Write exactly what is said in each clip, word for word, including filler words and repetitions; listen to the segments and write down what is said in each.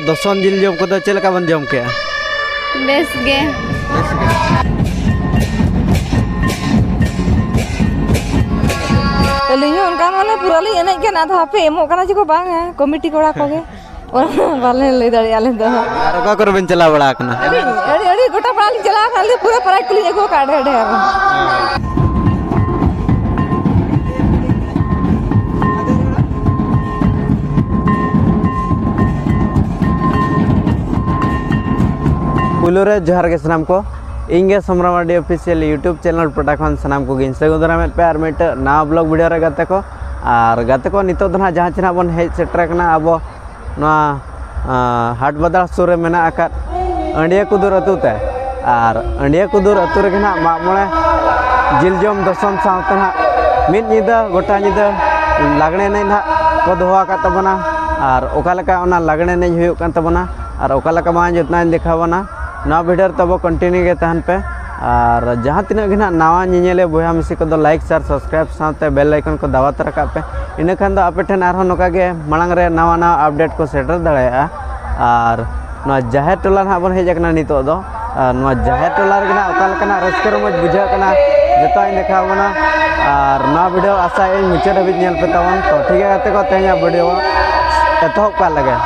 ᱫᱚᱥᱚᱱ ᱡᱤᱞ ᱡᱚᱢ ᱠᱚᱫᱚ ᱪᱮᱫ ᱞᱮᱠᱟ ᱵᱚᱱ ᱡᱚᱢ ᱠᱮᱜᱼᱟ? ᱵᱮᱥ ᱜᱮ᱾ ᱟᱹᱞᱤᱧ ᱦᱚᱸ ᱚᱱᱠᱟ ᱢᱟᱞᱮ ᱯᱩᱨᱟᱹ ᱞᱤᱧ ᱮᱱᱮᱡ ᱠᱟᱱᱟ, ᱟᱫᱚ ᱦᱟᱯᱮ ᱮᱢᱚᱜ ᱠᱟᱱᱟ ᱪᱮ ᱠᱚ ᱵᱟᱝᱟ, ᱠᱚᱢᱤᱴᱤ ᱠᱚᱲᱟ ᱠᱚᱜᱮ᱾ ᱚᱱᱟ ᱵᱟᱞᱮ ᱞᱟᱹᱭ ᱫᱟᱲᱮᱭᱟᱜᱼᱟ ᱟᱞᱮ ᱫᱚ᱾ ᱟᱨ ᱚᱠᱟ ᱠᱚᱨᱮ ᱵᱮᱱ ᱪᱟᱞᱟᱣ ᱵᱟᱲᱟ ᱟᱠᱟᱱᱟ? ᱟᱹᱰᱤ, ᱟᱹᱰᱤ, ᱟᱹᱰᱤ ᱜᱚᱴᱟ ᱯᱟᱲᱟ ᱞᱤᱧ ᱪᱟᱞᱟᱣ ᱟᱠᱟᱱᱟ, ᱟᱞᱮ ᱯᱩᱨᱟᱹ ᱯᱨᱟᱭᱤᱡᱽ ᱠᱚᱞᱤᱧ ᱟᱹᱜᱩ ᱟᱠᱟᱫᱼᱟ ᱰᱷᱮᱨ ᱰᱷᱮᱨ᱾ ᱯᱩᱭᱞᱩ ᱨᱮ ᱡᱚᱦᱟᱨ ᱜᱮ ᱥᱟᱱᱟᱢ ᱠᱚ, ᱤᱧ ᱜᱮ ᱥᱚᱢᱨᱟ ᱢᱟᱨᱰᱤ ᱚᱯᱷᱤᱥᱤᱭᱟᱞ YouTube ᱪᱮᱱᱮᱞ ᱯᱟᱦᱴᱟ ᱠᱷᱚᱱ ᱥᱟᱱᱟᱢ ᱠᱚᱜᱮᱧ ᱥᱟᱹᱜᱩᱱ ᱫᱟᱨᱟᱢᱮᱫ ᱯᱮ ᱟᱨ ᱢᱤᱫᱴᱟᱝ ᱱᱟᱣᱟ ᱵᱞᱚᱜ ᱵᱷᱤᱰᱤᱭᱳ ᱨᱮ ᱜᱟᱛᱮ ᱠᱚ᱾ ᱟᱨ ᱜᱟᱛᱮ ᱠᱚ, ᱱᱤᱛᱚᱜ ᱫᱚ ᱱᱟᱦᱟᱜ ᱡᱟᱦᱟᱸ ᱪᱮ ᱱᱟᱦᱟᱜ ᱵᱚᱱ ᱦᱮᱡ ᱥᱮᱴᱮᱨ ᱟᱠᱟᱱᱟ ᱟᱵᱚ ᱱᱚᱣᱟ, ᱟᱸ, ᱦᱟᱴ ᱵᱟᱫᱟᱲ ᱥᱩᱨ ᱨᱮ ᱢᱮᱱᱟᱜ ᱟᱠᱟᱫ ᱟᱹᱰᱤᱭᱟᱹ ᱠᱩᱫᱩᱨ ᱟᱹᱛᱩ ᱛᱮ᱾ ᱟᱨ ᱟᱹᱰᱤᱭᱟᱹ ᱠᱩᱫᱩᱨ ᱟᱹᱛᱩ ᱨᱮᱜᱮ ᱱᱟᱦᱟᱜ ᱢᱟᱜ ᱢᱚᱬᱮ ᱡᱤᱞ ᱡᱚᱢ ᱫᱚᱥᱚᱱ ᱥᱟᱶᱛᱮ ᱱᱟᱦᱟᱜ ᱢᱤᱫ ᱧᱤᱫᱟᱹ, ᱜᱚᱴᱟ ᱧᱤᱫᱟᱹ ᱞᱟᱜᱽᱬᱮ ᱮᱱᱮᱡ ᱱᱟᱦᱟᱜ ᱠᱚ ᱫᱚᱦᱚ ᱟᱠᱟᱫ ᱛᱟᱵᱚᱱᱟ᱾ ᱟᱨ ᱚᱠᱟ ᱞᱮᱠᱟ ᱚᱱᱟ ᱞᱟᱜᱽᱬᱮ ᱮᱱᱮᱡ ᱦᱩᱭᱩᱜ ᱠᱟᱱ ᱛᱟᱵᱚᱱᱟ ᱟᱨ ᱚᱠᱟ ᱞᱮᱠᱟ ᱵᱟᱝ ᱡᱚᱛᱱᱟᱧ ᱫᱮᱠᱷᱟᱣ ᱵᱚᱱᱟ, ᱱᱚᱣᱟ ᱵᱷᱤᱰᱤᱭᱳ ᱨᱮ ᱛᱟᱵᱚ ᱠᱚᱱᱴᱤᱱᱤᱭᱩ ᱜᱮ ᱛᱟᱦᱮᱱ ᱯᱮ᱾ ᱟᱨ ᱡᱟᱦᱟᱸ ᱛᱤᱱᱟᱹᱜ ᱜᱮ ᱱᱟᱦᱟᱜ ᱱᱟᱣᱟ ᱧᱮᱧᱮᱞᱤᱭᱟᱹ ᱵᱚᱭᱦᱟ ᱢᱤᱥᱤ ᱠᱚᱫᱚ ᱞᱟᱭᱤᱠ, ᱥᱮᱭᱟᱨ, ᱥᱟᱵᱥᱠᱨᱟᱭᱤᱵ ᱥᱟᱶᱛᱮ ᱵᱮᱞ ᱟᱭᱠᱚᱱ ᱠᱚ ᱫᱟᱵᱟ ᱛᱚᱨᱟ ᱠᱟᱜ ᱯᱮ᱾ ᱤᱱᱟᱹ ᱠᱷᱟᱱ ᱫᱚ ᱟᱯᱮ ᱴᱷᱮᱱ ᱟᱨᱦᱚᱸ ᱱᱚᱝᱠᱟ ᱜᱮ ᱢᱟᱲᱟᱝ ᱨᱮ ᱱᱟᱣᱟ ᱱᱟᱣᱟ ᱟᱯᱰᱮᱴ ᱠᱚ ᱥᱮᱴᱮᱨ ᱫᱟᱲᱮᱭᱟᱜᱼᱟ᱾ ᱟᱨ ᱱᱚᱣᱟ ᱡᱟᱦᱮᱨ ᱴᱚᱞᱟ ᱱᱟᱦᱟᱜ ᱵᱚᱱ ᱦᱮᱡ ᱟᱠᱟᱱᱟ ᱱᱤᱛᱚᱜ ᱫᱚ᱾ ᱟᱨ ᱱᱚᱣᱟ ᱡᱟᱦᱮᱨ ᱴᱚᱞᱟ ᱨᱮᱜᱮ ᱱᱟᱦᱟᱜ ᱚᱠᱟ ᱞᱮᱠᱟᱱᱟᱜ ᱨᱟᱹᱥᱠᱟᱹ ᱨᱚᱢᱚᱡᱽ ᱵᱩᱡᱷᱟᱹᱜ ᱠᱟᱱᱟ, ᱡᱚᱛᱚᱣᱟᱜ ᱤᱧ ᱫᱮᱠᱷᱟᱣ ᱵᱚᱱᱟ᱾ ᱟᱨ ᱱᱚᱣᱟ ᱵᱷᱤᱰᱤᱭᱳ ᱟᱥᱟᱭᱟᱹᱧ ᱢᱩᱪᱟᱹᱫ ᱦᱟᱹᱵᱤᱡ ᱧᱮᱞ ᱯᱮ ᱛᱟᱵᱚᱱ᱾ ᱛᱚ ᱴᱷᱤᱠ ᱜᱮᱭᱟ ᱜᱟᱛᱮ ᱠᱚ, ᱛᱮᱦᱮᱧᱟᱜ ᱵᱷᱤᱰᱤᱭᱳ ᱮᱛᱚᱦᱚᱵ ᱠᱟᱜ ᱞᱮᱜᱮ᱾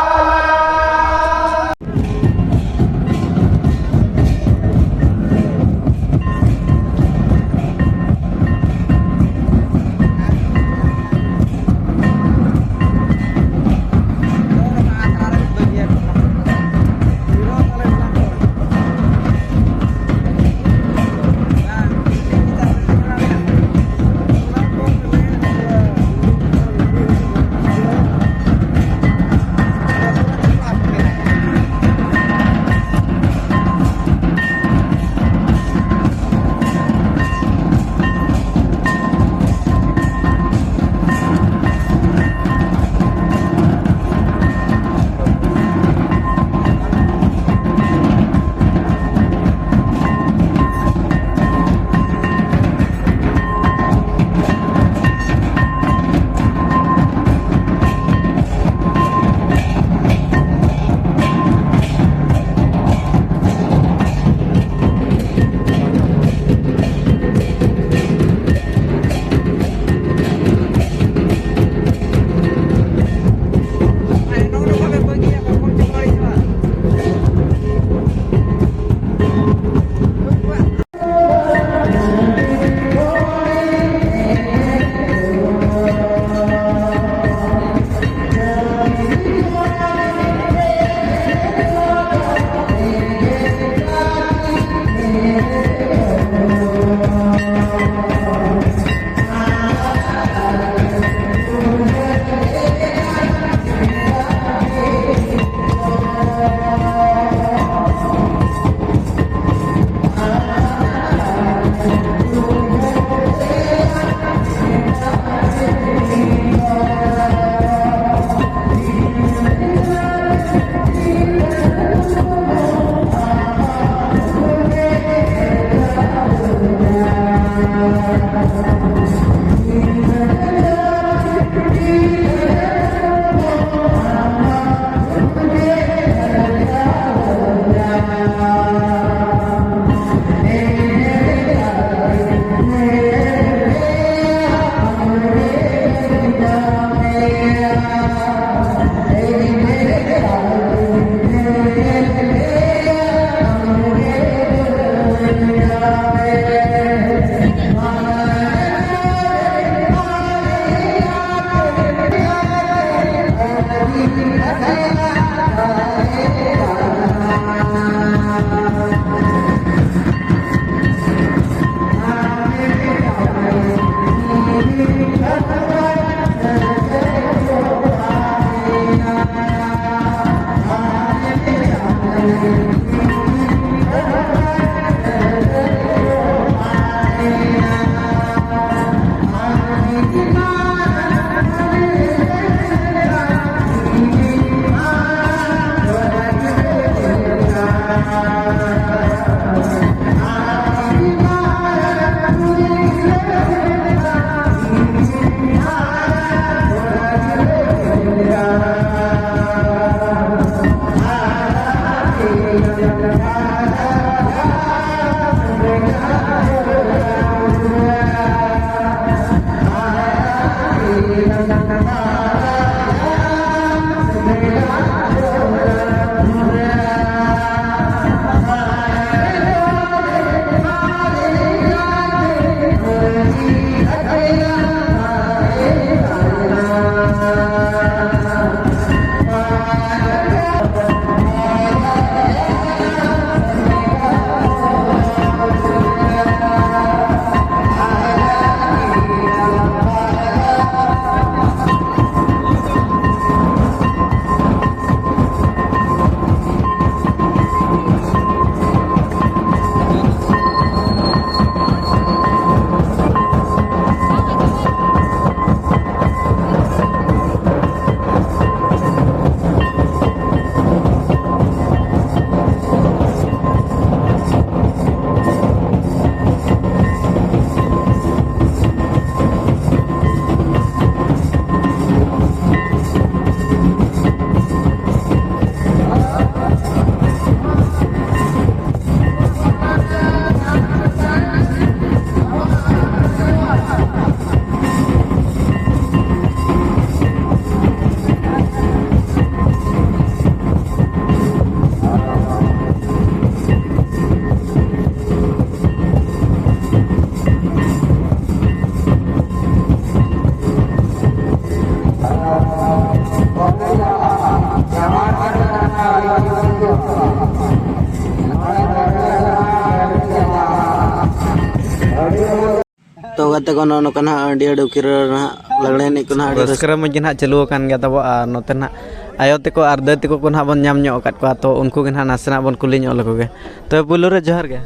ᱛᱚ ᱜᱟᱛᱮ ᱠᱚ, ᱱᱚᱜᱼᱚ ᱱᱚᱝᱠᱟ ᱱᱟᱦᱟᱜ ᱟᱹᱰᱤ ᱟᱹᱰᱤ ᱩᱠᱤᱨ ᱱᱟᱦᱟᱜ ᱞᱟᱜᱽᱲᱮ ᱮᱱᱮᱡ ᱠᱚ ᱱᱟᱦᱟᱜ ᱟᱹᱰᱤ ᱨᱟᱹᱥᱠᱟᱹ ᱨᱟᱹᱥᱠᱟᱹ ᱨᱚᱢᱚᱡᱽ ᱜᱮ ᱱᱟᱦᱟᱜ ᱪᱟᱹᱞᱩ ᱟᱠᱟᱱ ᱜᱮᱭᱟ ᱛᱟᱵᱚ᱾ ᱟᱨ ᱱᱚᱛᱮ ᱱᱟᱦᱟᱜ ᱟᱭᱳ ᱛᱟᱠᱚ ᱟᱨ ᱫᱟᱹᱭ ᱛᱟᱠᱚ ᱠᱚ ᱱᱟᱦᱟᱜ ᱵᱚᱱ ᱧᱟᱢ ᱧᱚᱜ ᱟᱠᱟᱫ ᱠᱚᱣᱟ, ᱛᱚ ᱩᱱᱠᱩ ᱜᱮ ᱱᱟᱦᱟᱜ ᱱᱟᱥᱮᱱᱟᱜ ᱵᱚᱱ ᱠᱩᱞᱤ ᱧᱚᱜ ᱞᱮᱠᱚ ᱜᱮ᱾ ᱛᱚᱵᱮ ᱯᱩᱭᱞᱩ ᱨᱮ ᱡᱚᱦᱟᱨ ᱜᱮ᱾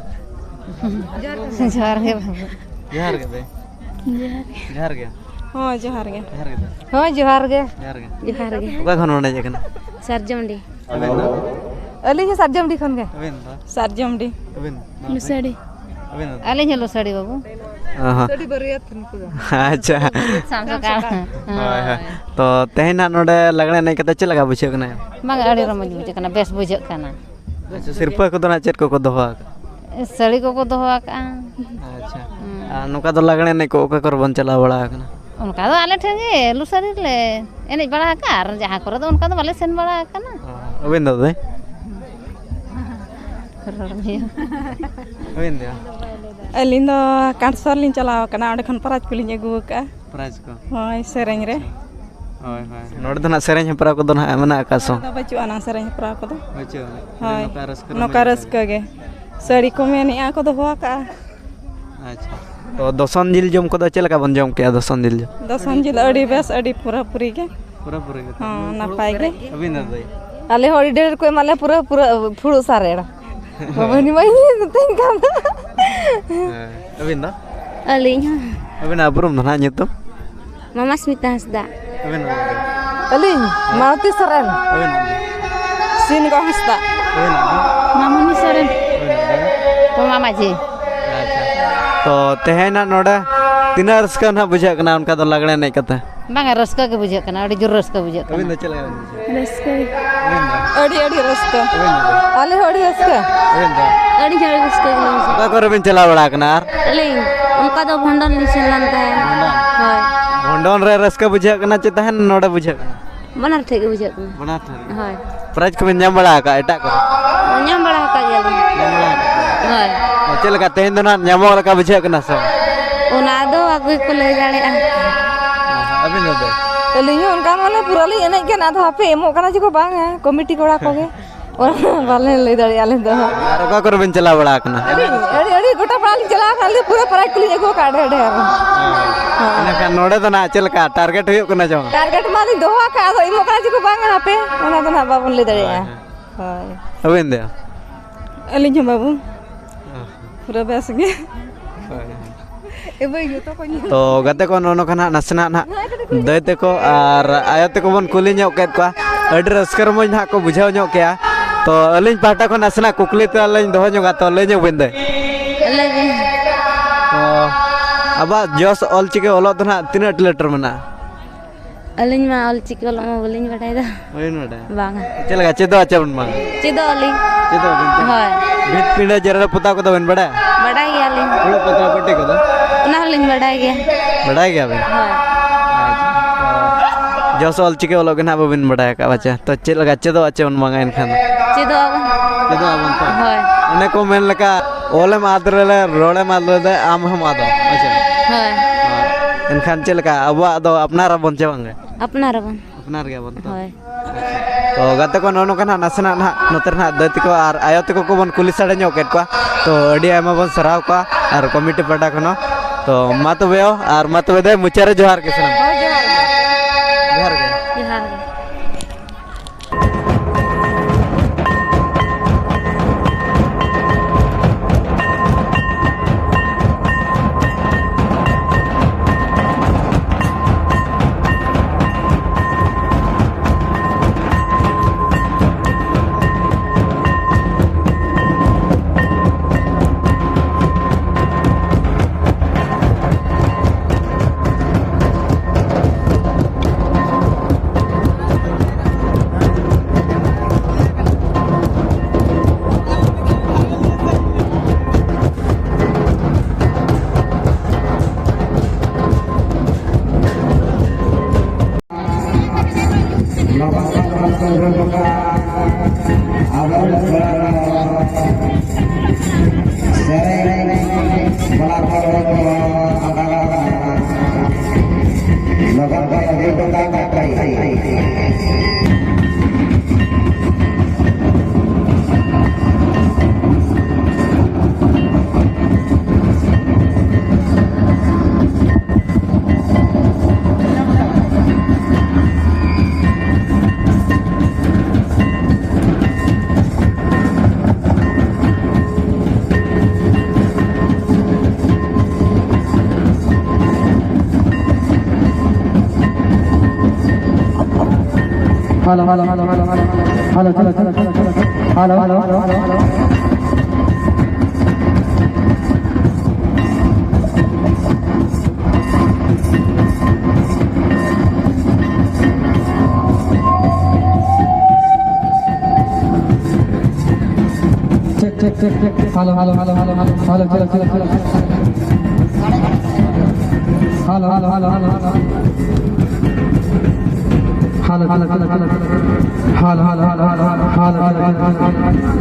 ᱡᱚᱦᱟᱨ ᱜᱮ ᱵᱟᱹᱵᱩ᱾ ᱡᱚᱦᱟᱨ ᱜᱮ ᱫᱟᱹᱭ᱾ ᱡᱚᱦᱟᱨ ᱜᱮ᱾ ᱦᱳᱭ, ᱡᱚᱦᱟᱨ ᱜᱮ᱾ ᱡᱚᱦᱟᱨ ᱜᱮ ᱫᱟᱹᱭ᱾ ᱦᱳᱭ, ᱡᱚᱦᱟᱨ ᱜᱮ᱾ ᱡᱚᱦᱟᱨ ᱜᱮ᱾ ᱡᱚᱦᱟᱨ ᱜᱮ᱾ ᱚᱠᱟ ᱠᱷᱚᱱ ᱵᱚᱱ ᱦᱮᱡ ᱟᱠᱟᱱᱟ? ᱥᱟᱨᱡᱚᱢᱰᱤ᱾ ᱟᱵᱮᱱ ᱫᱚ? ᱟᱹᱞᱤᱧ ᱦᱚᱸ ᱥᱟᱨᱡᱚᱢᱰᱤ ᱠᱷᱚᱱ ᱜᱮ᱾ ᱟᱵᱮᱱ ᱫᱚ? ᱥᱟᱨᱡᱚᱢᱰᱤ᱾ ᱟᱵᱮᱱ ᱫᱚ? ᱞᱩᱥᱟᱹᱲᱤ᱾ ᱟᱵᱮᱱ ᱫᱚ? ᱟᱹᱞᱤᱧ ᱦᱚᱸ ᱞᱩᱥᱟᱹᱲᱤ ᱵᱟᱹᱵᱩ᱾ ᱚ ᱦᱚᱸ᱾ ᱟᱪᱪᱷᱟ᱾ ᱥᱟᱢ ᱥᱟᱠᱟᱲ᱾ ᱦᱳᱭ, ᱦᱳᱭ᱾ ᱛᱚ, ᱛᱮᱦᱮᱧ ᱱᱟᱜ ᱱᱚᱰᱮ ᱞᱟᱜᱽᱲᱮ ᱮᱱᱮᱡ ᱠᱟᱛᱮ ᱪᱮᱫ ᱞᱮᱠᱟ ᱵᱩᱡᱷᱟᱹᱜ ᱠᱟᱱᱟ? ᱵᱟᱝ, ᱟᱹᱰᱤ ᱨᱚᱢᱚᱡᱽ ᱵᱩᱡᱷᱟᱹᱜ ᱠᱟᱱᱟ, ᱵᱮᱥ ᱵᱩᱡᱷᱟᱹᱜ ᱠᱟᱱᱟ᱾ ᱟᱪᱪᱷᱟ, ᱥᱤᱨᱯᱟᱹ ᱠᱚᱫᱚ ᱱᱟᱜ ᱪᱮᱫ ᱠᱚᱠᱚ ᱫᱚᱦᱚ ᱟᱠᱟᱫᱟ? ᱥᱟᱹᱲᱤ ᱠᱚᱠᱚ ᱫᱚᱦᱚ ᱟᱠᱟᱫᱼᱟ᱾ ᱟᱪᱪᱷᱟ᱾ ᱦᱩᱸ᱾ ᱟᱨ ᱱᱚᱝᱠᱟ ᱫᱚ ᱞᱟᱜᱽᱲᱮ ᱮᱱᱮᱡ ᱠᱚ ᱚᱠᱟ ᱠᱚᱨᱮ ᱵᱚᱱ ᱪᱟᱞᱟᱣ ᱵᱟᱲᱟ ᱟᱠᱟᱱᱟ? ᱚᱱᱠᱟ ᱫᱚ ᱟᱞᱮ ᱴᱷᱮᱱ ᱜᱮ ᱞᱩᱥᱟᱹᱨᱤ ᱨᱮᱞᱮ ᱮᱱᱮᱡ ᱵᱟᱲᱟ ᱟᱠᱟᱫᱼᱟ, ᱟᱨ ᱡᱟᱦᱟᱸ ᱠᱚᱨᱮ ᱫᱚ ᱚᱱᱠᱟ ᱫᱚ ᱵᱟᱞᱮ ᱥᱮᱱ ᱵᱟᱲᱟ ᱟᱠᱟᱱᱟ᱾ ᱚ, ᱟᱹᱵᱤᱱ ᱫᱚ ᱫᱟᱹᱭ? ᱨᱚᱲ ᱢᱮ᱾ ᱟᱹᱵᱤᱱ ᱫᱚ? ᱟᱹᱞᱤᱧ ᱫᱚ ᱠᱟᱸᱴᱥᱚᱨ ᱞᱤᱧ ᱪᱟᱞᱟᱣ ᱟᱠᱟᱱᱟ, ᱚᱸᱰᱮ ᱠᱷᱚᱱ ᱯᱨᱟᱭᱤᱡᱽ ᱠᱚᱞᱤᱧ ᱟᱹᱜᱩ ᱟᱠᱟᱫᱼᱟ᱾ ᱯᱨᱟᱭᱤᱡᱽ ᱠᱚ? ᱦᱳᱭ, ᱥᱮᱨᱮᱧ ᱨᱮ᱾ ᱟᱪᱪᱷᱟ᱾ ᱦᱳᱭ, ᱦᱳᱭ᱾ ᱱᱚᱰᱮ ᱫᱚ ᱱᱟᱜ ᱥᱮᱨᱮᱧ ᱦᱮᱯᱨᱟᱣ ᱠᱚᱫᱚ ᱱᱟᱜ ᱢᱮᱱᱟᱜ ᱟᱠᱟᱫ ᱥᱮ ᱵᱟᱝ? ᱱᱚᱰᱮ ᱫᱚ ᱵᱟᱹᱪᱩᱜ ᱟᱱᱟ ᱥᱮᱨᱮᱧ ᱦᱮᱯᱨᱟᱣ ᱠᱚᱫᱚ᱾ ᱵᱟᱹᱪᱩᱜ ᱟᱱᱟ᱾ ᱦᱳᱭ᱾ ᱱᱚᱝᱠᱟ ᱨᱟᱹᱥᱠᱟᱹ ᱨᱚᱢᱚᱡᱽ ᱱᱚᱝᱠᱟ ᱨᱮ᱾ ᱨᱟᱹᱥᱠᱟᱹ ᱜᱮ᱾ ᱥᱟᱹᱲᱤ ᱠᱚ ᱢᱮᱱᱮᱜᱼᱟ ᱠᱚ ᱫᱚᱦᱚ ᱟᱠᱟᱜᱼᱟ᱾ ᱟᱪᱪᱷᱟ᱾ ᱛᱚ, ᱫᱚᱥᱚᱱ ᱡᱤᱞ ᱡᱚᱢ ᱠᱚᱫᱚ ᱪᱮᱫ ᱞᱮᱠᱟ ᱵᱚᱱ ᱡᱚᱢ ᱠᱮᱜᱼᱟ ᱫᱚᱥᱚᱱ ᱡᱤᱞ ᱡᱚᱢ? ᱫᱚᱥᱚᱱ ᱡᱤᱞ ᱟᱹᱰᱤ ᱵᱮᱥ, ᱟᱹᱰᱤ ᱯᱩᱨᱟᱹᱯᱩᱨᱤ ᱜᱮ᱾ ᱯᱩᱨᱟᱹᱯᱩᱨᱤ ᱜᱮ᱾ ᱦᱚᱸ, ᱱᱟᱯᱟᱭ ᱜᱮ᱾ ᱟᱹᱵᱤᱱ ᱫᱚ ᱫᱟᱹᱭ? ᱟᱞᱮ ᱦᱚᱸ ᱟᱹᱰᱤ ᱰᱷᱮᱨ ᱠᱚ ᱮᱢᱟᱜ ᱞᱮᱭᱟ, ᱯᱩᱨᱟᱹ, ᱯᱩᱨᱟᱹ ᱯᱷᱩᱲᱩᱜ ᱥᱟᱨᱮᱲ᱾ ᱵᱟᱵᱟᱱᱤ ᱢᱟᱹᱭ ᱢᱤᱛᱟᱹᱧ ᱠᱟᱱ ᱫᱚ᱾ ᱦᱮᱸ᱾ ᱟᱹᱵᱤᱱ ᱫᱚ? ᱟᱹᱞᱤᱧ ᱦᱚᱸ᱾ ᱟᱹᱵᱤᱱᱟᱜ ᱩᱯᱨᱩᱢ ᱫᱚ ᱱᱟᱦᱟᱜ ᱧᱩᱛᱩᱢ? ᱢᱟᱢᱟᱥᱢᱤᱛᱟ ᱦᱟᱸᱥᱫᱟ᱾ ᱟᱹᱵᱤᱱᱟᱜ ᱩᱯᱨᱩᱢ? ᱟᱹᱞᱤᱧ, ᱢᱟᱞᱚᱛᱤ ᱥᱚᱨᱮᱱ᱾ ᱟᱹᱵᱤᱱᱟᱜ ᱩᱯᱨᱩᱢ? ᱥᱤᱱᱜᱚ ᱦᱟᱸᱥᱫᱟ᱾ ᱟᱹᱵᱤᱱᱟᱜ ᱩᱯᱨᱩᱢ? ᱢᱟᱢᱩᱱᱤ ᱥᱚᱨᱮᱱ᱾ ᱟᱹᱵᱤᱱᱟᱜ ᱩᱯᱨᱩᱢ? ᱯᱚᱢᱟ ᱢᱟᱹᱡᱷᱤ᱾ ᱟᱪᱪᱷᱟ᱾ ᱛᱚ, ᱛᱮᱦᱮᱧ ᱱᱟᱜ ᱱᱚᱰᱮ ᱛᱤᱱᱟᱹᱜ ᱨᱟᱹᱥᱠᱟᱹ ᱱᱟᱜ ᱵᱩᱡᱷᱟᱹᱜ ᱠᱟᱱᱟ ᱚᱱᱠᱟ ᱫᱚ ᱞᱟᱜᱽᱲᱮ ᱮᱱᱮᱡ ᱠᱟᱛᱮ? ᱵᱟᱝᱟ, ᱨᱟᱹᱥᱠᱟᱹ ᱜᱮ ᱵᱩᱡᱷᱟᱹᱜ ᱠᱟᱱᱟ, ᱟᱹᱰᱤ ᱡᱳᱨ ᱨᱟᱹᱥᱠᱟᱹ ᱵᱩᱡᱷᱟᱹᱜ ᱠᱟᱱᱟ᱾ ᱟᱹᱵᱤᱱ ᱫᱚ ᱪᱮᱫ ᱞᱮᱠᱟ ᱵᱤᱱ ᱵᱩᱡᱷᱟᱹᱣᱟ? ᱨᱟᱹᱥᱠᱟᱹ ᱜᱮ᱾ ᱟᱹᱵᱤᱱ ᱫᱚ? ᱟᱹᱰᱤ, ᱟᱹᱰᱤ ᱨᱟᱹᱥᱠᱟᱹ᱾ ᱟᱹᱵᱤᱱ ᱫᱚ? ᱟᱞᱮ ᱦᱚᱸ ᱟᱹᱰᱤ ᱨᱟᱹᱥᱠᱟᱹ ᱜᱮᱞᱮ ᱵᱩᱡᱷᱟᱹᱣᱟ᱾ ᱚᱠᱟ ᱠᱚᱨᱮ ᱵᱤᱱ ᱪᱟᱞᱟᱣ ᱵᱟᱲᱟ ᱟᱠᱟᱱᱟ ᱟᱨ? ᱟᱹᱞᱤᱧ ᱚᱱᱠᱟ ᱫᱚ ᱵᱷᱚᱸᱰᱚᱱ ᱞᱤᱧ ᱥᱮᱱ ᱞᱮᱱ ᱛᱟᱦᱮᱸᱫ᱾ ᱵᱷᱚᱸᱰᱚᱱ? ᱦᱳᱭ᱾ ᱵᱷᱚᱸᱰᱚᱱ ᱨᱮ ᱨᱟᱹᱥᱠᱟᱹ ᱵᱩᱡᱷᱟᱹᱜ ᱠᱟᱱᱟ ᱪᱮ ᱛᱟᱦᱮᱱ ᱱᱚᱰᱮ ᱵᱩᱡᱷᱟᱹᱜ ᱠᱟᱱᱟ? ᱵᱟᱱᱟᱨ ᱴᱷᱮᱡ ᱜᱮ ᱵᱩᱡᱷᱟᱹᱜ ᱠᱟᱱᱟ᱾ ᱵᱟᱱᱟᱨ ᱴᱷᱮᱱ ᱜᱮ? ᱦᱳᱭ᱾ ᱯᱨᱟᱭᱤᱡᱽ ᱠᱚᱵᱤᱱ ᱧᱟᱢ ᱵᱟᱲᱟ ᱟᱠᱟᱫᱼᱟ ᱮᱴᱟᱜ ᱠᱚᱨᱮ? ᱧᱟᱢ ᱵᱟᱲᱟ ᱟᱠᱟᱫ ᱜᱮᱭᱟᱞᱤᱧ᱾ ᱧᱟᱢ ᱵᱟᱲᱟ ᱟᱠᱟᱫ ᱜᱮᱭᱟ? ᱦᱳᱭ᱾ ᱪᱮᱫ ᱞᱮᱠᱟ ᱛᱮᱦᱮᱧ ᱫᱚ ᱱᱟᱜ ᱧᱟᱢᱚᱜ ᱞᱮᱠᱟ ᱵᱩᱡᱷᱟᱹᱜ ᱠᱟᱱᱟ ᱥᱮ ᱵᱟᱝ? ᱚᱱᱟ ᱫᱚ ᱟᱠᱚ ᱜᱮᱠᱚ ᱞᱟᱹᱭ ᱫᱟᱲᱮᱭᱟᱜᱼᱟ᱾ ᱟᱹᱵᱤᱱ ᱫᱚ ᱫᱟᱹᱭ? ᱟᱹᱞᱤᱧ ᱦᱚᱸ ᱚᱱᱠᱟ ᱢᱟᱱᱮ ᱯᱩᱨᱟᱹ ᱞᱤᱧ ᱮᱱᱮᱡ ᱠᱟᱱᱟ, ᱟᱫᱚ ᱦᱟᱯᱮ ᱮᱢᱚᱜ ᱠᱟᱱᱟ ᱪᱮ ᱠᱚ ᱵᱟᱝᱟ, ᱠᱚᱢᱤᱴᱤ ᱠᱚᱲᱟ ᱠᱚᱜᱮ᱾ ᱵᱟᱞᱮ ᱞᱟᱹᱭ ᱫᱟᱲᱮᱭᱟᱜᱼᱟ ᱟᱞᱮ ᱫᱚ᱾ ᱟᱨ ᱚᱠᱟ ᱠᱚᱨᱮ ᱵᱮᱱ ᱪᱟᱞᱟᱣ ᱵᱟᱲᱟ ᱟᱠᱟᱱᱟ? ᱟᱹᱰᱤ ᱟᱹᱰᱤ ᱟᱹᱰᱤ ᱜᱚᱴᱟ ᱯᱟᱲᱟ ᱞᱤᱧ ᱪᱟᱞᱟᱣ ᱟᱠᱟᱱᱟ, ᱟᱹᱞᱤᱧ ᱫᱚ ᱯᱩᱨᱟᱹ ᱯᱟᱨᱟᱭ ᱠᱚᱞᱤᱧ ᱟᱹᱜᱩ ᱟᱠᱟᱫᱼᱟ ᱰᱷᱮᱨ ᱰᱷᱮᱨ᱾ ᱦᱮᱸ᱾ ᱮᱱᱠᱷᱟᱱ ᱱᱚᱰᱮ ᱫᱚ ᱱᱟᱦᱟᱜ ᱪᱮᱫ ᱞᱮᱠᱟ ᱴᱟᱨᱜᱮᱴ ᱦᱩᱭᱩᱜ ᱠᱟᱱᱟ ᱪᱚᱝ? ᱴᱟᱨᱜᱮᱴ ᱢᱟ ᱞᱤᱧ ᱫᱚᱦᱚ ᱟᱠᱟᱫ, ᱟᱫᱚ ᱮᱢᱚᱜ ᱠᱟᱱᱟ ᱪᱮ ᱠᱚ ᱵᱟᱝᱟ ᱦᱟᱯᱮ, ᱚᱱᱟ ᱫᱚ ᱱᱟᱦᱟᱜ ᱵᱟᱵᱚᱱ ᱞᱟᱹᱭ ᱫᱟᱲᱮᱭᱟᱜᱼᱟ᱾ ᱦᱳᱭ᱾ ᱟᱹᱵᱤᱱ ᱫᱚ? ᱟᱹᱞᱤᱧ ᱦᱚᱸ ᱵᱟᱹᱵᱩ᱾ ᱦᱮᱸ᱾ ᱯᱩᱨᱟᱹ ᱵᱮᱥ ᱜᱮ᱾ ᱦᱳᱭ᱾ ᱮ ᱵᱟᱹᱭ, ᱡᱚᱛᱚ ᱠᱚ ᱧᱮᱞ᱾ ᱛᱚ ᱜᱟᱛᱮ ᱠᱚ, ᱱᱚᱜᱼᱚ ᱱᱚᱝᱠᱟ ᱱᱟᱦᱟᱜ ᱱᱟᱥᱮᱱᱟᱜ ᱱᱟᱦᱟᱜ ᱫᱟᱹᱭ ᱛᱟᱠᱚ ᱟᱨ ᱟᱭᱳ ᱛᱟᱠᱚ ᱵᱚᱱ ᱠᱩᱞᱤ ᱧᱚᱜ ᱠᱮᱫ ᱠᱚᱣᱟ᱾ ᱟᱹᱰᱤ ᱨᱟᱹᱥᱠᱟᱹ ᱨᱚᱢᱚᱡᱽ ᱱᱟᱦᱟᱜ ᱠᱚ ᱵᱩᱡᱷᱟᱹᱣ ᱧᱚᱜ ᱠᱮᱜᱼᱟ᱾ ᱛᱚ ᱟᱹᱞᱤᱧ ᱯᱟᱦᱴᱟ ᱠᱷᱚᱱ ᱱᱟᱥᱮᱱᱟᱜ ᱠᱩᱠᱞᱤ ᱛᱮ ᱞᱤᱧ ᱫᱚᱦᱚ ᱧᱚᱜᱟ, ᱛᱚ ᱞᱟᱹᱭ ᱧᱚᱜ ᱵᱤᱱ ᱫᱟᱹᱭ᱾ ᱞᱟᱹᱭ ᱵᱤᱱ᱾ ᱛᱚ ᱟᱵᱚᱣᱟᱜ ᱡᱚᱥ ᱚᱞᱪᱤᱠᱤ ᱚᱞᱚᱜ ᱫᱚ ᱱᱟᱦᱟᱜ ᱛᱤᱱᱟᱹᱜ ᱞᱮᱴᱟᱨ ᱢᱮᱱᱟᱜᱼᱟ? ᱟᱹᱞᱤᱧ ᱢᱟ ᱚᱞ ᱪᱤᱠᱤ ᱚᱞᱚᱜ ᱢᱟ ᱵᱟᱹᱞᱤᱧ ᱵᱟᱰᱟᱭ ᱫᱚ᱾ ᱵᱟᱹᱵᱤᱱ ᱵᱟᱰᱟᱭᱟ? ᱵᱟᱝᱟ᱾ ᱪᱮᱫ ᱞᱮᱠᱟ ᱪᱮᱫᱚᱜ ᱟᱪᱮ ᱵᱚᱱ ᱵᱟᱝᱟ? ᱪᱮᱫᱚᱜ ᱟᱹᱞᱤᱧ᱾ ᱪᱮᱫᱚᱜ ᱟᱵᱤᱱ ᱛᱚ? ᱦᱳᱭ᱾ ᱵᱷᱤᱛ ᱯᱤᱸᱰᱟᱹ ᱡᱮᱨᱮᱲ ᱯᱚᱛᱟᱣ ᱠᱚᱫᱚ ᱵᱮᱱ ᱵᱟᱰᱟᱭᱟ? ᱵᱟᱰᱟᱭ ᱜᱮᱭᱟᱞᱤᱧ᱾ ᱯᱷᱩᱲᱩᱜ ᱯᱟᱛᱲᱟ ᱯᱟᱹᱴᱤ ᱠᱚᱫᱚ? ᱚᱱᱟ ᱦᱚᱸᱞᱤᱧ ᱵᱟᱰᱟᱭ ᱜᱮᱭᱟ᱾ ᱵᱟᱰᱟᱭ ᱜᱮᱭᱟᱵᱤᱱ? ᱦᱳᱭ᱾ ᱟᱪᱪᱷᱟ, ᱛᱚ ᱡᱚᱥ ᱚᱞ ᱪᱤᱠᱤ ᱚᱞᱚᱜ ᱜᱮ ᱱᱟᱦᱟᱜ ᱵᱟᱹᱵᱤᱱ ᱵᱟᱰᱟᱭ ᱟᱠᱟᱫ ᱯᱟᱪᱮ? ᱛᱚ ᱪᱮᱫ ᱞᱮᱠᱟ ᱪᱮᱫᱚᱜ ᱟᱪᱮ ᱵᱚᱱ ᱵᱟᱝᱟ ᱮᱱᱠᱷᱟᱱ ᱫᱚ? ᱪᱮᱫᱚᱜ ᱟᱵᱚᱱ᱾ ᱪᱮᱫᱚᱜ ᱟᱵᱚᱱ ᱛᱚ? ᱦᱳᱭ᱾ ᱚᱱᱮ ᱠᱚ ᱢᱮᱱ ᱞᱮᱠᱟ, ᱚᱞᱮᱢ ᱟᱫ ᱞᱮᱨᱮ, ᱨᱚᱲᱮᱢ ᱟᱫ ᱞᱮᱨᱮ, ᱟᱢ ᱦᱚᱸᱢ ᱟᱫᱚᱜ᱾ ᱟᱪᱪᱷᱟ᱾ ᱦᱳᱭ᱾ ᱮᱱᱠᱷᱟᱱ ᱪᱮᱫ ᱞᱮᱠᱟ ᱟᱵᱚᱣᱟᱜ ᱫᱚ ᱟᱯᱱᱟᱨ ᱟᱵᱚᱱ ᱪᱮ ᱵᱟᱝᱟ? ᱟᱯᱱᱟᱨ ᱟᱵᱚᱱ᱾ ᱟᱯᱱᱟᱨ ᱜᱮᱭᱟᱵᱚᱱ ᱛᱚ᱾ ᱦᱳᱭ᱾ ᱛᱚ ᱜᱟᱛᱮ ᱠᱚ, ᱱᱚᱜᱼᱚ ᱱᱚᱝᱠᱟ ᱱᱟᱦᱟᱜ ᱱᱟᱥᱮᱱᱟᱜ ᱱᱟᱦᱟᱜ ᱱᱚᱛᱮ ᱨᱮ ᱱᱟᱦᱟᱜ ᱫᱟᱹᱭ ᱛᱟᱠᱚ ᱟᱨ ᱟᱭᱳ ᱛᱟᱠᱚ ᱠᱚᱵᱚᱱ ᱠᱩᱞᱤ ᱥᱟᱰᱮ ᱧᱚᱜ ᱠᱮᱫ ᱠᱚᱣᱟ᱾ ᱛᱚ ᱟᱹᱰᱤ ᱟᱭᱢᱟ ᱵᱚᱱ ᱥᱟᱨᱦᱟᱣ ᱠᱚᱣᱟ ᱟᱨ ᱠᱚᱢᱤᱴᱤ ᱯᱟᱦᱴᱟ ᱠᱷᱚᱱ ᱦᱚᱸ᱾ ᱛᱚ ᱢᱟ ᱛᱚᱵᱮ ᱟᱨ ᱢᱟ ᱛᱚᱵᱮ ᱫᱟᱹᱭ, ᱢᱩᱪᱟᱹᱫ ᱨᱮ ᱡᱚᱦᱟᱨ ᱜᱮ ᱥᱟᱱᱟᱢ᱾ ᱦᱳᱭ, ᱡᱚᱦᱟᱨ ᱜᱮ᱾ ᱡᱚᱦᱟᱨ ᱜᱮ᱾ ᱡᱚᱦᱟᱨ ᱜᱮ᱾ Hello, hello, hello, hello, hello. Hello, hello, hello, hello, hello. Hello, hello, hello, hello, hello. Check, check, check, check. Hello, hello, hello, hello, hello. Hello, hello, hello, hello. Hello, hello, hello, hello, hello. Hello, hello, hello, hello, hello. Hello, hello, hello, hello, hello. Hello, hello, hello, hello, hello.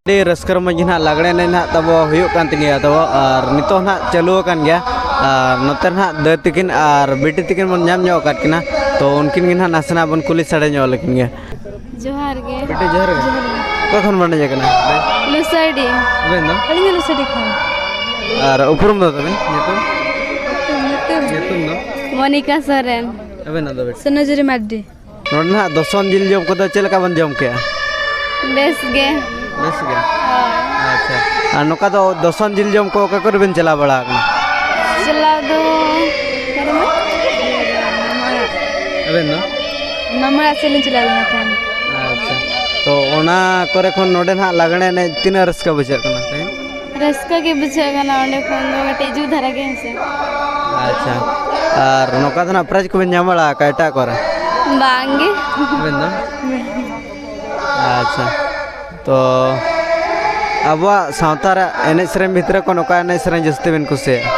ᱟᱹᱰᱤ ᱨᱟᱹᱥᱠᱟᱹ ᱨᱚᱢᱚᱡᱽ ᱜᱮ ᱱᱟᱦᱟᱜ ᱞᱟᱜᱽᱲᱮ ᱮᱱᱮᱡ ᱱᱟᱦᱟᱜ ᱛᱟᱵᱚ ᱦᱩᱭᱩᱜ ᱠᱟᱱ ᱛᱟᱸᱜᱤᱭᱟ ᱛᱟᱵᱚ, ᱟᱨ ᱱᱤᱛᱚᱜ ᱱᱟᱦᱟᱜ ᱪᱟᱹᱞᱩ ᱟᱠᱟᱱ ᱜᱮᱭᱟ᱾ ᱟᱨ ᱱᱚᱛᱮ ᱱᱟᱦᱟᱜ ᱫᱟᱹᱭ ᱛᱟᱹᱠᱤᱱ ᱟᱨ ᱵᱤᱴᱤ ᱛᱟᱹᱠᱤᱱ ᱵᱚᱱ ᱧᱟᱢ ᱧᱚᱜ ᱟᱠᱟᱫ ᱠᱤᱱᱟ, ᱛᱚ ᱩᱱᱠᱤᱱ ᱜᱮ ᱱᱟᱦᱟᱜ ᱱᱟᱥᱮᱱᱟᱜ ᱵᱚᱱ ᱠᱩᱞᱤ ᱥᱟᱰᱮ ᱧᱚᱜ ᱞᱮᱠᱤᱱ ᱜᱮ᱾ ᱡᱚᱦᱟᱨ ᱜᱮ᱾ ᱵᱤᱴᱤ, ᱡᱚᱦᱟᱨ ᱜᱮ᱾ ᱡᱚᱦᱟᱨ ᱜᱮ᱾ ᱚᱠᱟ ᱠᱷᱚᱱ ᱵᱚᱱ ᱦᱮᱡ ᱟᱠᱟᱱᱟ? ᱞᱩᱥᱟᱹᱰᱤ᱾ ᱟᱵᱮᱱ ᱫᱚ? ᱟᱹᱞᱤᱧ ᱫᱚ ᱞᱩᱥᱟᱹᱰᱤ ᱠᱷᱚᱱ᱾ ᱟᱨ ᱩᱯᱨᱩᱢ ᱫᱚ ᱛᱟᱵᱮᱱ ᱧᱩᱛᱩᱢ? ᱧᱩᱛᱩᱢ? ᱧᱩᱛᱩᱢ ᱫᱚ? ᱢᱚᱱᱤᱠᱟ ᱥᱚᱨᱮᱱ᱾ ᱟᱵᱮᱱᱟᱜ ᱫᱚ ᱵᱤᱴᱤ? ᱥᱳᱱᱟᱡᱩᱨᱤ ᱢᱟᱨᱰᱤ᱾ ᱱᱚᱰᱮ ᱱᱟᱦᱟᱜ ᱫᱚᱥᱚᱱ ᱡᱤᱞ ᱡᱚᱢ ᱠᱚᱫᱚ ᱪᱮᱫ ᱞᱮᱠᱟ ᱵᱚᱱ ᱡᱚᱢ ᱠᱮᱜᱼᱟ? ᱵᱮᱥ ᱜᱮ᱾ ᱵᱮᱥ ᱜᱮ? ᱦᱳᱭ᱾ ᱟᱪᱪᱷᱟ᱾ ᱟᱨ ᱱᱚᱝᱠᱟ ᱫᱚ ᱫᱚᱥᱚᱱ ᱡᱤᱞ ᱡᱚᱢ ᱠᱚ ᱚᱠᱟ ᱠᱚᱨᱮ ᱵᱮᱱ ᱪᱟᱞᱟᱣ ᱵᱟᱲᱟ ᱟᱠᱟᱱᱟ? ᱪᱟᱞᱟᱣ ᱫᱚ ᱚᱠᱟᱨᱮ? ᱟᱵᱮᱱ ᱫᱚ? ᱢᱟᱢᱟ ᱚᱲᱟᱜ ᱥᱮᱫ ᱞᱤᱧ ᱪᱟᱞᱟᱣ ᱞᱮᱱᱟ ᱛᱟᱦᱮᱸᱱ᱾ ᱟᱪᱪᱷᱟ᱾ ᱛᱚ ᱚᱱᱟ ᱠᱚᱨᱮ ᱠᱷᱚᱱ ᱱᱚᱰᱮ ᱱᱟᱦᱟᱜ ᱞᱟᱜᱽᱬᱮ ᱮᱱᱮᱡ ᱛᱤᱱᱟᱹᱜ ᱨᱟᱹᱥᱠᱟᱹ ᱵᱩᱡᱷᱟᱹᱜ ᱠᱟᱱᱟ ᱛᱮᱦᱮᱧ? ᱨᱟᱹᱥᱠᱟᱹ ᱜᱮ ᱵᱩᱡᱷᱟᱹᱜ ᱠᱟᱱᱟ, ᱚᱸᱰᱮ ᱠᱷᱚᱱ ᱫᱚ ᱠᱟᱹᱴᱤᱡ ᱡᱩᱫᱟᱹ ᱫᱷᱟᱨᱟ ᱜᱮ, ᱦᱮᱸ ᱥᱮ? ᱟᱪᱪᱷᱟ, ᱟᱨ ᱱᱚᱝᱠᱟ ᱫᱚ ᱱᱟᱜ ᱯᱨᱟᱭᱤᱡᱽ ᱠᱚᱵᱮᱱ ᱧᱟᱢ ᱵᱟᱲᱟ ᱟᱠᱟᱫᱼᱟ ᱮᱴᱟᱜ ᱠᱚᱨᱮ? ᱵᱟᱝ ᱜᱮ᱾ ᱟᱵᱮᱱ ᱫᱚ? ᱟᱪᱪᱷᱟ, ᱛᱚ ᱟᱵᱚᱣᱟᱜ ᱥᱟᱶᱛᱟ ᱨᱮ ᱮᱱᱮᱡ ᱥᱮᱨᱮᱧ ᱵᱷᱤᱛᱨᱤ ᱠᱷᱚᱱ ᱚᱠᱟ ᱮᱱᱮᱡ ᱥᱮᱨᱮᱧ ᱡᱟᱹᱥᱛᱤ ᱵᱮᱱ ᱠᱩᱥᱤᱭᱟᱜᱼᱟ?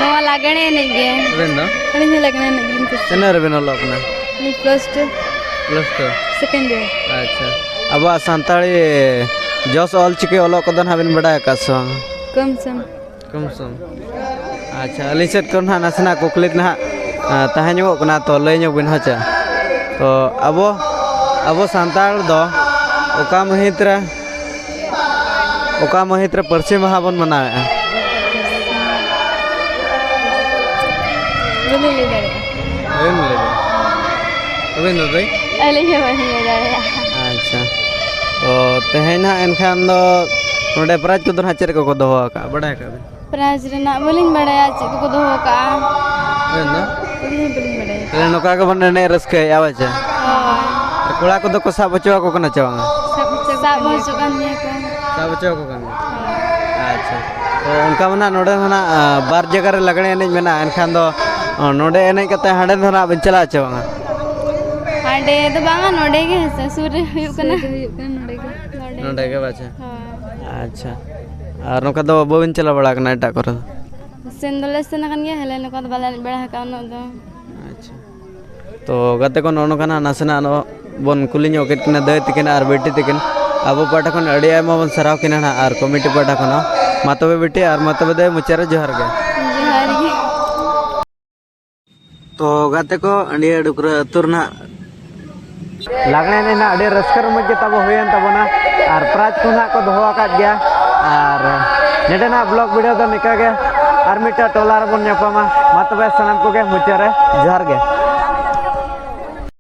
ᱱᱚᱣᱟ ᱞᱟᱜᱽᱬᱮ ᱮᱱᱮᱡ ᱜᱮ᱾ ᱟᱵᱮᱱ ᱫᱚ? ᱟᱹᱞᱤᱧ ᱦᱚᱸ ᱞᱟᱜᱽᱬᱮ ᱮᱱᱮᱡ ᱜᱮᱞᱤᱧ ᱠᱩᱥᱤᱭᱟᱜᱼᱟ᱾ ᱛᱤᱱᱟᱹᱜ ᱨᱮᱵᱮᱱ ᱚᱞᱚᱜ ᱠᱟᱱᱟ? ᱱᱤᱛ plus two᱾ Plus two? Second year᱾ ᱟᱪᱪᱷᱟ, ᱟᱵᱚᱣᱟᱜ ᱥᱟᱱᱛᱟᱲᱤ ᱡᱚᱥ ᱚᱞ ᱪᱤᱠᱤ ᱚᱞᱚᱜ ᱠᱚᱫᱚ ᱱᱟᱦᱟᱜ ᱵᱮᱱ ᱵᱟᱰᱟᱭ ᱟᱠᱟᱫ ᱥᱮ ᱵᱟᱝ? ᱠᱚᱢ ᱥᱚᱢ᱾ ᱠᱚᱢ ᱥᱚᱢ᱾ ᱟᱪᱪᱷᱟ, ᱟᱹᱞᱤᱧ ᱥᱮᱫ ᱠᱷᱚᱱ ᱱᱟᱦᱟᱜ ᱱᱟᱥᱮᱱᱟᱜ ᱠᱩᱠᱞᱤ ᱱᱟᱦᱟᱜ, ᱟ, ᱛᱟᱦᱮᱸ ᱧᱚᱜᱚᱜ ᱠᱟᱱᱟ, ᱛᱚ ᱞᱟᱹᱭ ᱧᱚᱜ ᱵᱤᱱ, ᱦᱮᱸ ᱪᱮ? ᱛᱚ ᱟᱵᱚ, ᱟᱵᱚ ᱥᱟᱱᱛᱟᱲ ᱫᱚ ᱚᱠᱟ ᱢᱟᱹᱦᱤᱛ ᱨᱮ, ᱚᱠᱟ ᱢᱟᱹᱦᱤᱛ ᱨᱮ ᱯᱟᱹᱨᱥᱤ ᱢᱟᱦᱟ ᱵᱚᱱ ᱢᱟᱱᱟᱣᱮᱫᱼᱟ? ᱵᱟᱹᱞᱤᱧ ᱞᱟᱹᱭ ᱫᱟᱲᱮᱭᱟᱜᱼᱟ᱾ ᱵᱟᱹᱞᱤᱧ ᱞᱟᱹᱭ ᱫᱟᱲᱮᱭᱟᱜᱼᱟ᱾ ᱟᱹᱵᱤᱱ ᱫᱚ ᱫᱟᱹᱭ? ᱟᱹᱞᱤᱧ ᱦᱚᱸ ᱵᱟᱹᱞᱤᱧ ᱞᱟᱹᱭ ᱫᱟᱲᱮᱭᱟᱜᱼᱟ᱾ ᱟᱪᱪᱷᱟ, ᱛᱚ ᱛᱮᱦᱮᱧ ᱱᱟᱦᱟᱜ ᱮᱱᱠᱷᱟᱱ ᱫᱚ ᱱᱚᱰᱮ ᱯᱨᱟᱭᱤᱡᱽ ᱠᱚᱫᱚ ᱱᱟᱦᱟᱜ ᱪᱮᱫ ᱞᱮᱠᱟ ᱠᱚ ᱫᱚᱦᱚ ᱟᱠᱟᱫᱼᱟ, ᱵᱟᱰᱟᱭ ᱟᱠᱟᱫ ᱵᱤᱱ? ᱯᱨᱟᱭᱤᱡᱽ ᱨᱮᱱᱟᱜ ᱵᱟᱹᱞᱤᱧ ᱵᱟᱲᱟᱭᱟ, ᱪᱮᱫ ᱠᱚᱠᱚ ᱫᱚᱦᱚ ᱠᱟᱜᱼᱟ᱾ ᱟᱵᱮᱱ ᱫᱚ? ᱟᱹᱞᱤᱧ ᱦᱚᱸ ᱵᱟᱹᱞᱤᱧ ᱵᱟᱲᱟᱭᱟ᱾ ᱛᱟᱦᱞᱮ ᱱᱚᱝᱠᱟ ᱜᱮᱵᱚᱱ ᱮᱱᱮᱡ ᱨᱟᱹᱥᱠᱟᱹᱭᱮᱫᱼᱟ, ᱵᱟᱝ ᱪᱮ? ᱦᱳᱭ᱾ ᱟᱨ ᱠᱚᱲᱟ ᱠᱚᱫᱚ ᱠᱚ ᱥᱟᱵ ᱦᱚᱪᱚ ᱟᱠᱚ ᱠᱟᱱᱟ ᱪᱮ ᱵᱟᱝᱟ? ᱥᱟᱵ ᱦᱚᱪᱚ ᱥᱟᱵ ᱠᱟᱱ ᱜᱮᱭᱟ ᱦᱚᱪᱚ ᱠᱚ᱾ ᱠᱟᱱ ᱜᱮᱭᱟ ᱠᱚ᱾ ᱥᱟᱵ ᱦᱚᱪᱚ ᱟᱠᱚ ᱠᱟᱱ ᱜᱮᱭᱟ᱾ ᱦᱳᱭ᱾ ᱟᱪᱪᱷᱟ᱾ ᱛᱚ ᱚᱱᱠᱟ ᱢᱟ ᱱᱟᱜ ᱱᱚᱰᱮ ᱦᱚᱸ ᱱᱟᱜ, ᱟ, ᱵᱟᱨ ᱡᱟᱭᱜᱟ ᱨᱮ ᱞᱟᱜᱽᱬᱮ ᱮᱱᱮᱡ ᱢᱮᱱᱟᱜᱼᱟ, ᱮᱱᱠᱷᱟᱱ ᱫᱚ, ᱚ, ᱱᱚᱰᱮ ᱮᱱᱮᱡ ᱠᱟᱛᱮ ᱦᱟᱸᱰᱮ ᱫᱚ ᱱᱟᱜ ᱵᱮᱱ ᱪᱟᱞᱟᱜᱼᱟ ᱪᱮ ᱵᱟᱝᱟ? ᱦᱟᱸᱰᱮ ᱫᱚ ᱵᱟᱝᱟ, ᱱᱚᱰᱮ ᱜᱮ ᱦᱮᱸ ᱥᱮ, ᱥᱩᱨ ᱨᱮ ᱦᱩᱭᱩᱜ ᱠᱟᱱᱟ᱾ ᱥᱩᱨ ᱨᱮ ᱦᱩᱭᱩᱜ ᱠᱟᱱᱟ, ᱱᱚᱰᱮ ᱜᱮ᱾ ᱱᱚᱰᱮ ᱜᱮ ᱵᱟᱪᱮ? ᱦᱳᱭ᱾ ᱟᱪᱪᱷᱟ᱾ ᱟᱨ ᱱᱚᱝᱠᱟ ᱫᱚ ᱵᱟᱹᱵᱤᱱ ᱪᱟᱞᱟᱣ ᱵᱟᱲᱟ ᱟᱠᱟᱱᱟ ᱮᱴᱟᱜ ᱠᱚᱨᱮ ᱫᱚ? ᱥᱮᱱ ᱫᱚᱞᱮ ᱥᱮᱱ ᱟᱠᱟᱱ ᱜᱮᱭᱟ, ᱦᱮᱞᱮ ᱱᱚᱝᱠᱟ ᱫᱚ ᱵᱟᱞᱮ ᱮᱱᱮᱡ ᱵᱟᱲᱟ ᱟᱠᱟᱫᱼᱟ ᱩᱱᱟᱹᱜ ᱫᱚ᱾ ᱟᱪᱪᱷᱟ᱾ ᱛᱚ ᱜᱟᱛᱮ ᱠᱚ, ᱱᱚᱜᱼᱚ ᱱᱚᱝᱠᱟᱱᱟᱜ ᱱᱟᱥᱮᱱᱟᱜ ᱱᱚᱜᱼᱚ ᱵᱚᱱ ᱠᱩᱞᱤ ᱧᱚᱜ ᱠᱮᱫ ᱠᱤᱱᱟ ᱫᱟᱹᱭ ᱛᱟᱹᱠᱤᱱ ᱟᱨ ᱵᱤᱴᱤ ᱛᱟᱹᱠᱤᱱ᱾ ᱟᱵᱚ ᱯᱟᱦᱴᱟ ᱠᱷᱚᱱ ᱟᱹᱰᱤ ᱟᱭᱢᱟ ᱵᱚᱱ ᱥᱟᱨᱦᱟᱣ ᱠᱤᱱᱟ ᱱᱟᱦᱟᱜ, ᱟᱨ ᱠᱚᱢᱤᱴᱤ ᱯᱟᱦᱴᱟ ᱠᱷᱚᱱ ᱦᱚᱸ᱾ ᱢᱟ ᱛᱚᱵᱮ ᱵᱤᱴᱤ, ᱟᱨ ᱢᱟ ᱛᱚᱵᱮ ᱫᱟᱹᱭ, ᱢᱩᱪᱟᱹᱫ ᱨᱮ ᱡᱚᱦᱟᱨ ᱜᱮ᱾ ᱡᱚᱦᱟᱨ ᱜᱮ᱾ ᱛᱚ ᱜᱟᱛᱮ ᱠᱚ, ᱟᱹᱰᱤ ᱰᱩᱠᱨᱟᱹ ᱟᱹᱛᱩ ᱨᱮᱱᱟᱜ ᱞᱟᱜᱽᱬᱮ ᱮᱱᱮᱡ ᱱᱟᱜ ᱟᱹᱰᱤ ᱨᱟᱹᱥᱠᱟᱹ ᱨᱚᱢᱚᱡᱽ ᱜᱮ ᱛᱟᱵᱚ ᱦᱩᱭᱮᱱ ᱛᱟᱵᱚᱱᱟ, ᱟᱨ prize ᱠᱚ ᱱᱟᱜ ᱠᱚ ᱫᱚᱦᱚ ᱟᱠᱟᱫ ᱜᱮᱭᱟ᱾ ᱟᱨ ᱱᱚᱰᱮᱱᱟᱜ vlog video ᱫᱚ ᱱᱤᱝᱠᱟ ᱜᱮ, ᱟᱨ ᱢᱤᱫᱴᱟᱝ ᱴᱚᱞᱟ ᱨᱮᱵᱚᱱ ᱧᱟᱯᱟᱢᱟ᱾ ᱢᱟ ᱛᱚᱵᱮ ᱥᱟᱱᱟᱢ ᱠᱚᱜᱮ ᱢᱩᱪᱟᱹᱫ ᱨᱮ ᱡᱚᱦᱟᱨ ᱜᱮ᱾